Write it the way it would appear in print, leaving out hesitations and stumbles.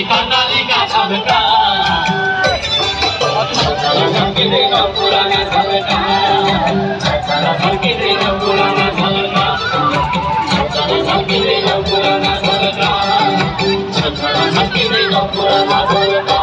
कर्णालीका छलका झल्किँदैन पुराना झल्का झल्किँदैन पुराना झल्का झल्किँदैन पुराना झल्का झल्किँदैन पुराना झल्का